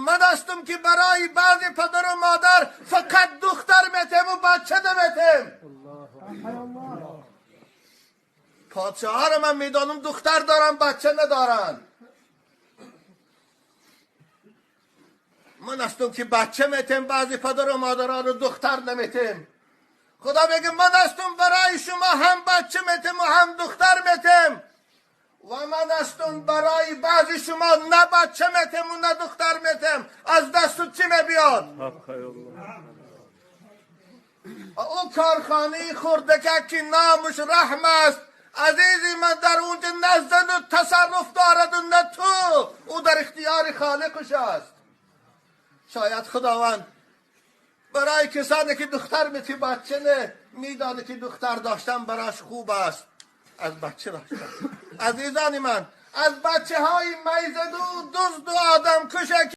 من هستم که برای بعضی پدر و مادر فقط دختر میتم و بچه نمیتم. پادشاه ها رو من میدانم دختر دارن، بچه ندارن. من هستم که بچه میتم، بعضی پدر و مادران رو دختر نمیتم. خدا میگه من هستم برای شما هم بچه میتم و هم دختر میتم، و من هستم برای بعضی شما نه بچه میتم و نه دختر میتم. از دست چی میبیاد؟ او کارخانه خردکه که نامش رحم است، عزیزی من، در اونجا نه زن و تصرف دارد و نه تو، او در اختیار خالقش است. شاید خداوند برای کسانی که دختر میتی بچه نه، میدانه که دختر داشتن براش خوب است از بچه داشتن. عزیزان من، از بچه های میزد و دزد و آدم کشه.